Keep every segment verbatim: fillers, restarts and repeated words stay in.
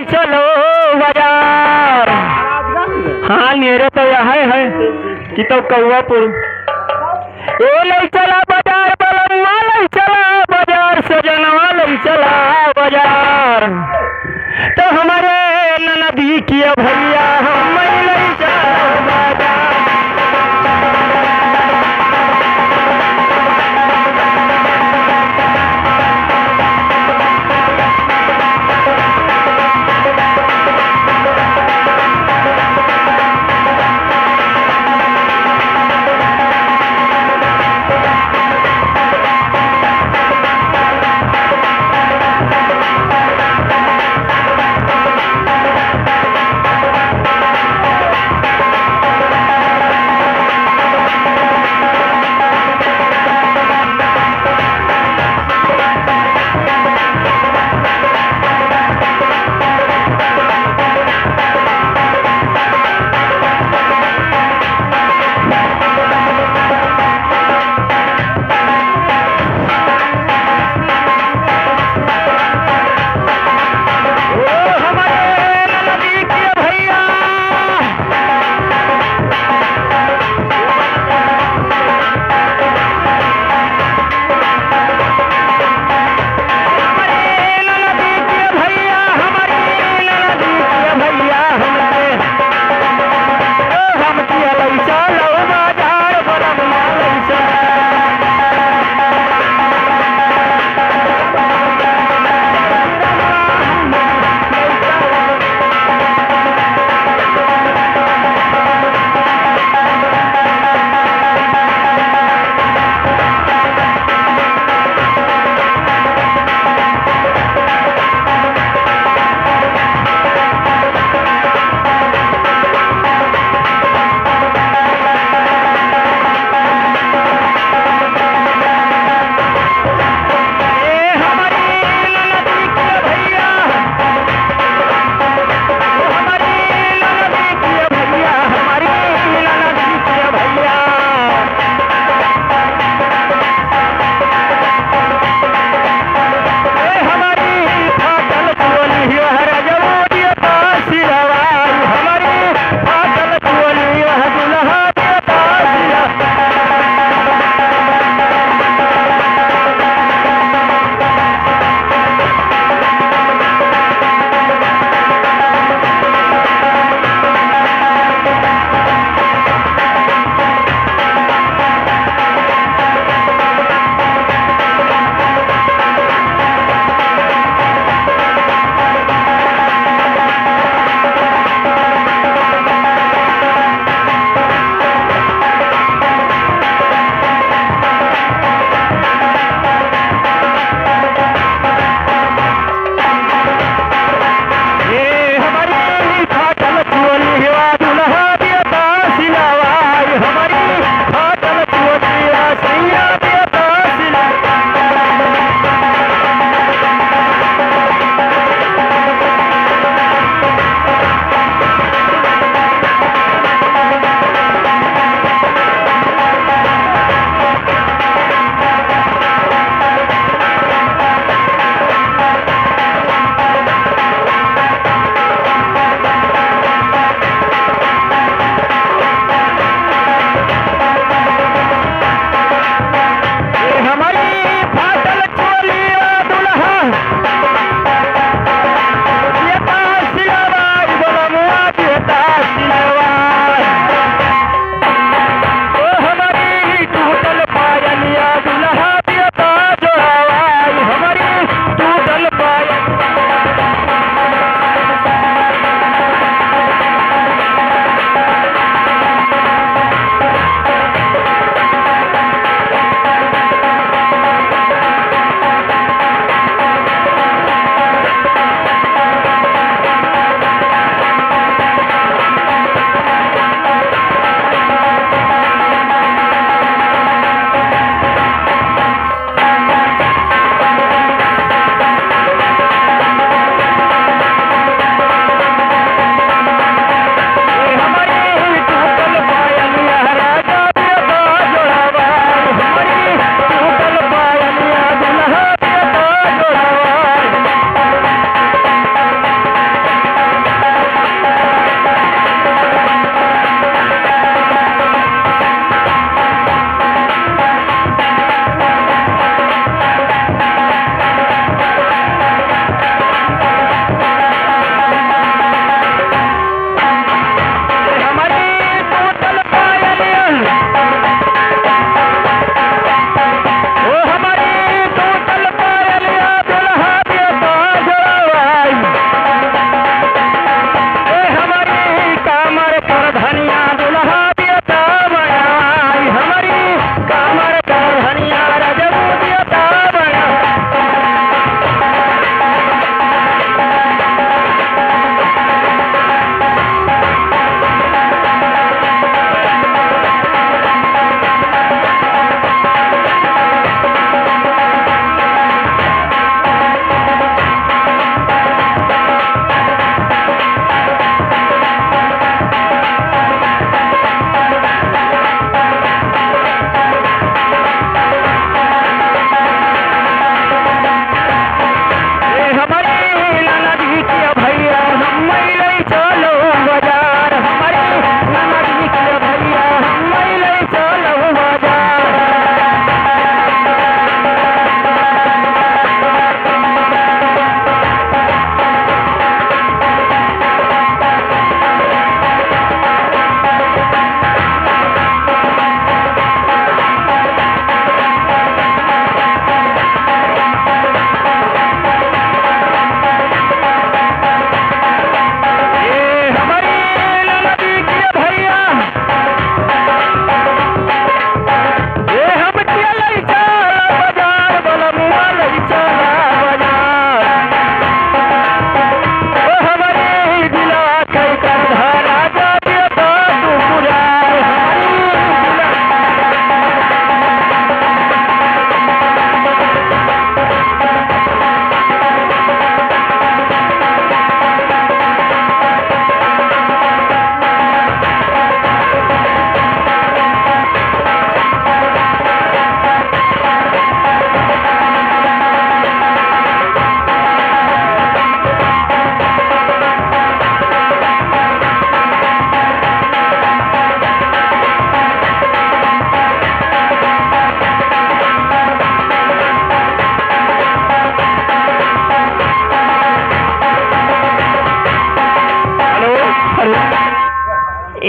चलो बाजार। हाँ, नेरे तो यह है कि तो कौआपुर। ए, ले चला बाजार, बलमुआ, ले चला बाजार, सजनवा, ले चला बाजार। तो हमारे ननदी किया भैया, हम ले चला बाजार।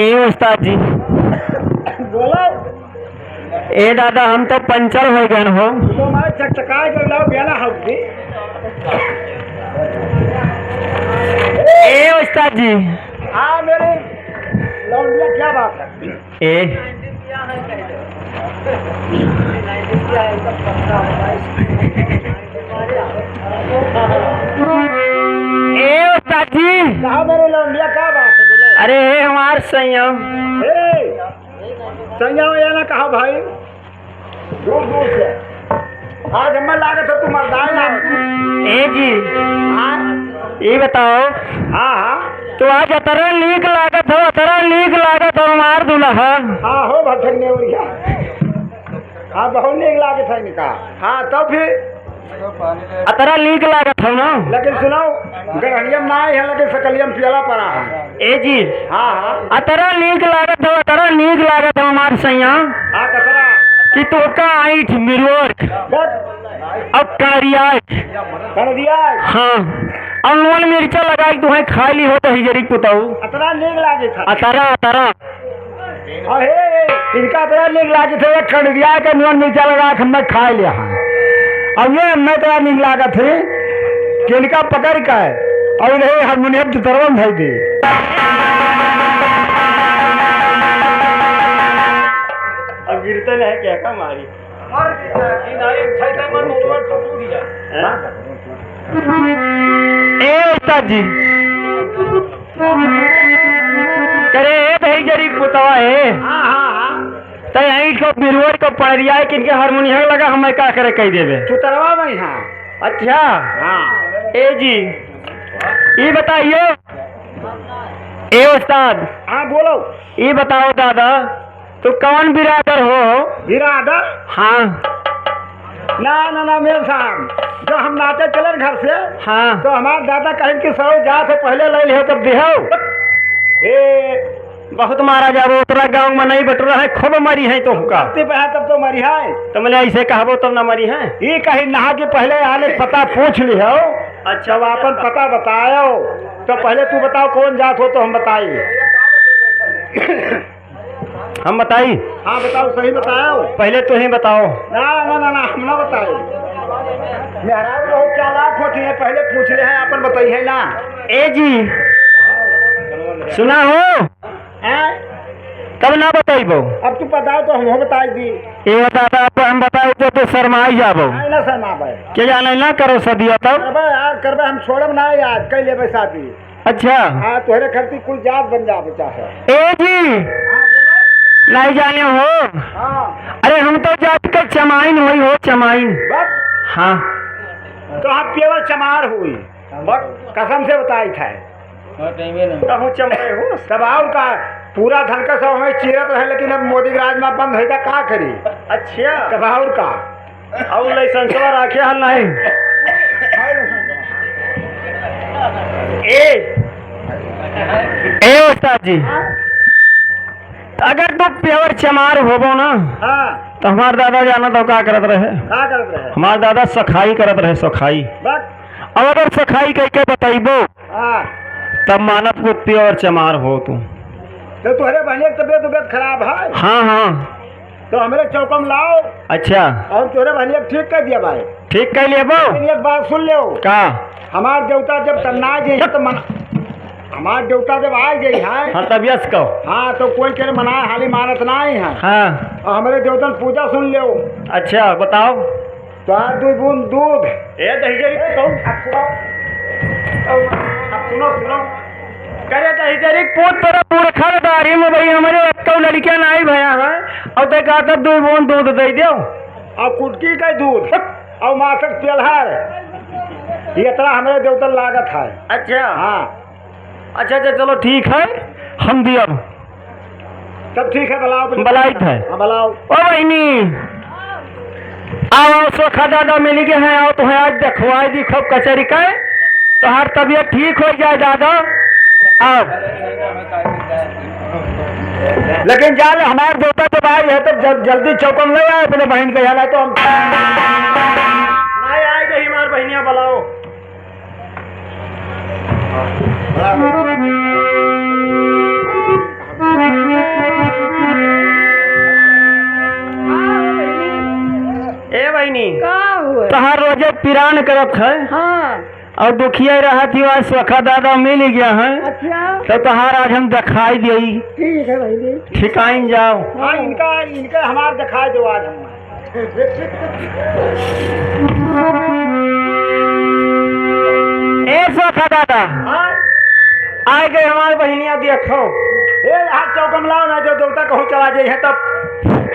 ए उस्ताद जी। बोलो। ए दादा, हम तो पंचर होइ गए हो। तो मैं चकचकाए के लाओ, बेना हक दी। ए उस्ताद जी। हाँ, मेरी लौंडिया, क्या बात है? ए। ए उस्ताद जी। कहाँ मेरे लौंडिया, क्या बात है, बोलो? अरे, हे हमार सैया। ए, सैया या ना कहा भाई, दूर दूर से। आज हमें लागत है तू मर्दाए ना हो। ए जी। हाँ? ई बताओ। हाँ, हाँ। तो आज अतरा नीक लागत हो, अतरा नीक लागत हो हमार दुल्हा। हाँ हो भटक ने उड़िया। हाँ, बहुत नीक लागत है इनका। हाँ, तब फिर अतरा नीक लागत हो ना। लेकिन सुनाओ, गरहनिया में ना आई है, लेकिन सकलिया में पियला पड़ा है। ए जी। हाँ, हाँ। अतरा नीक लागत हो, अतरा नीक लागत हो हमार सैया। हाँ, कतरा। कि तोका आइठ मिरवर बस। अब कड़रिया। कड़रिया। हाँ। अब नून मिर्चा लगाई तुहैं खाइ लिहो तो हिजरी पुताऊ। अतरा नीक लागे था। अतरा, अतरा। अहे, इनका अतरा नीक लागे था, एक कड़रिया के नून मिर्चा लगा के मैं खाइ लिहा। अब ये मैं अतरा नीक लागत है कि इनका पकड़ के और ये हारमोनियम के तरवा में धइ दे। अब गिरते नहीं क्या का मारी। ए उस्ताद जी। करे, ए भाई जरी पुतवा है। हाँ, हाँ, हाँ। तै यहीं को बिरुअर को पड़रिया है, किनके हारमोनियम लगा, हमें का करे कहि देबे। चुतरवा में, हाँ। अच्छा। हाँ। ए जी, ई बताइयो। ए उस्ताद। हाँ, बोलो। ई बताओ दादा, तू कौन बिरादर हो? बिरादर? हाँ। ना, ना, ना, मेम साहब, जब हम नाचे चले घर से, हाँ। तो हमार दादा कहिन कि "सौ जात है, पहले ले लिहो, तब दिहो।" ए, बहुत मारा जाबो, उतरा गाँव में नहीं बटुरा है, खूब मरी है तो हुका। धरती पे है, तब तो मरी है। तो मैंने ऐसे कहबो, तब ना मरी है। ये कही नहा कि पहले आने पता पूछ लिहो। अच्छा। जब आपन पता बतायो, तो पहले तू बताओ, कौन जात हो, तो हम बताई। हम बताई? हाँ, बताओ, सही बताओ। पहले तुहीं बताओ। ना, ना, ना, ना, हम ना बताई। मेहरारू बहुत चालाक होती है, पहले पूछ ले है, आपन बताई है ना। ए जी, सुना हो? हैं? तब ना बताइबो। अब तू बताओ तो हम हो बताई दी। ए दादा, अब हम बताई तो तू शर्माई जाबो। नहीं ना शर्माबे। के जाने ना करो सदिया तब। करबे यार, करबे, हम छोड़ब ना यार, कइ लेबे शादी। अच्छा। हाँ, तोहरे खरती कुल जात बन जाबे चाहे। ए जी, हाँ, बोलो। नहीं जाने हो। हाँ। अरे, हम तो जात के चमाइन होई हो, चमाइन। बस। हाँ। तो हम pure चमार होई। बस। कसम से बताई था। हाँ, टाइमे ना। कहूँ चमाए हो। तब और का, पूरा धन का सब हमें चीरत रहे, लेकिन अब मोदी के राज में बंद होई, का करी? अच्छा। तब और का? और लाइसेंसवा राखे हल नहीं। ए, ए उस्ताद जी, अगर तू pure चमार होबो ना, हाँ। तो हमार दादा जाना तो का करत रहे? का करत रहे? हमार दादा सखाई करत रहे, सखाई। बस। अब अगर सखाई कह के बताइबो, हाँ। तब मानत को pure चमार हो तू। तो तोहरे बहने की तबीयत, तबीयत खराब है? हाँ, हाँ। तो हमरे चौकम लाओ। अच्छा। और तोहरे बहने के ठीक कर दिया भाई। ठीक कर लिया बो। लेकिन एक बात सुन लो। का? हमार देवता जब तन्ना जी है तो मन-, हमार देवता जब आ गई है। हाँ, तब यस कहो। हाँ, तो कोई के मना हाली मानत नहीं है। हाँ। और हमरे देवतन पूजा सुन लो। अच्छा, बताओ। तो आज दो बूंद दूध। ए, दहिजरी, ए, कौन? अब सुनो। अब सुनो, सुनो। करे दहिजरी पूत तोरा पुरखा दाढ़ी में भाई, हमरे एक्को लड़किया नाई भया है। और ते कहता दो बूंद दूध दे दो। और कुटकी का दूध। और मासक तेलहर। ये इतना हमरे देवतन लागत है। अच्छा। हाँ। अच्छा, अच्छा, चलो ठीक है, हम दियब। तब ठीक है, बुलाओ, बुलाओ। बुलाइत है। हाँ, बुलाओ। ओ बहिनी, आओ, आओ, सोखा दादा मिल गए हैं, आओ, तुम्हें आज देखवाई दी खूब कचहरी का, तोहार तबियत ठीक हो जाए दादा, आओ। लेकिन जा ले, हमार देवता जब आई है, तब जल-, जल्दी चौकम ले आए अपने बहन के यहाँ, नहीं तो हम नहीं आए गई हमार बहनिया, बुलाओ। तहार रोजे पिरान करत है। हाँ। और दुखिया रहत ही, आज सोखा दादा मिल गया है। अच्छा। तो तहार आज हम दिखाई देई। ठीक है भाई, दे। ठिकाइन जाओ। हाँ, इनका, इनका हमार दिखाई दो आज हम। ए सोखा दादा। हाँ। आए गए हमार बहिनिया देखो। ए, हाथ चौकम लाओ ना, जो देवता कहूँ चला जाइए तब।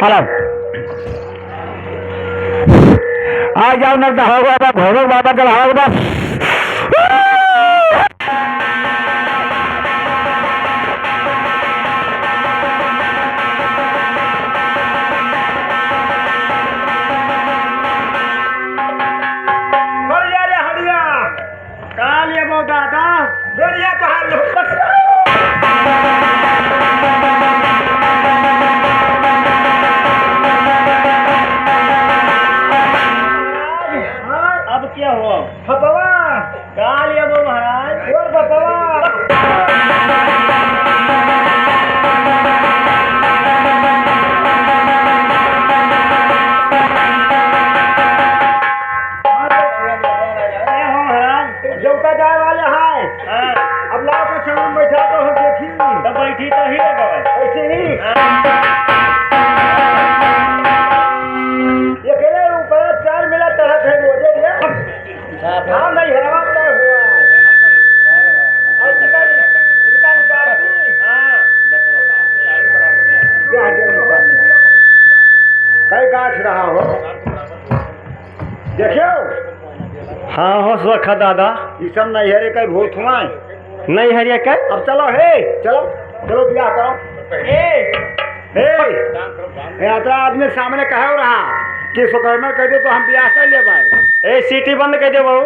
हेलो। आ जाओ ना, दहाओ बाबा, भैरव बाबा, गढ़ाओ बाबा। बढ़िया रे हड़िया। का लेबो दादा? बढ़िया तोहार लोग। अब क्या हुआ? हथवा। का लेबो महाराज? और बतवा। ए हो महाराज। जौता जाए वाले हैं। हाँ। अब लाओ के छांव में बैठा तो हम देखी। तो बैठी तो ही लगवे। ऐसे ही। हाँ। एकरे ऊपर चार मिला चढ़त है रोजे रे। हाँ, नहीं हरवा तय हुआ। और इनका, इनका निकाल दी। हाँ। कई गाछ रहा हो। देखियो। हाँ हो सोखा दादा। ई सब नैहरे के भूत हुआ। नैहरे के? अब चलो हे, चलो, चलो बियाह करो। ए! ए! ए, अतरा आदमी सामने कहे हो रहा कि सुकर्मर कह दो तो हम बियाह कर ले भाई। ए, सीटी बंद कर दे बहू।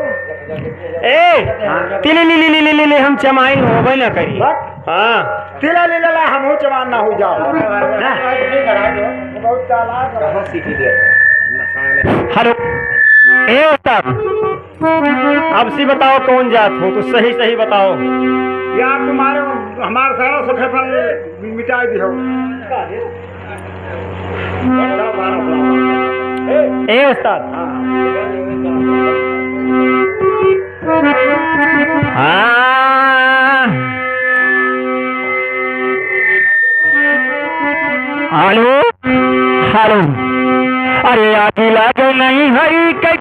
ए! तिली ली ली ली ली ली, हम चमाइन होबे ना करी। बस। हाँ। तिला ले ला, हमहू जवान ना हो जाओ। ना? बहुत चालाक है। हेलो, ए उस्ताद, अब सी बताओ कौन जात हो, तो सही सही बताओ। यार तुम्हारे, हमारे सारा सुखेपन मिटा दियो। ए उस्ताद। हाँ। हेलो, हेलो। अरे आगी लागे नहीं हरी के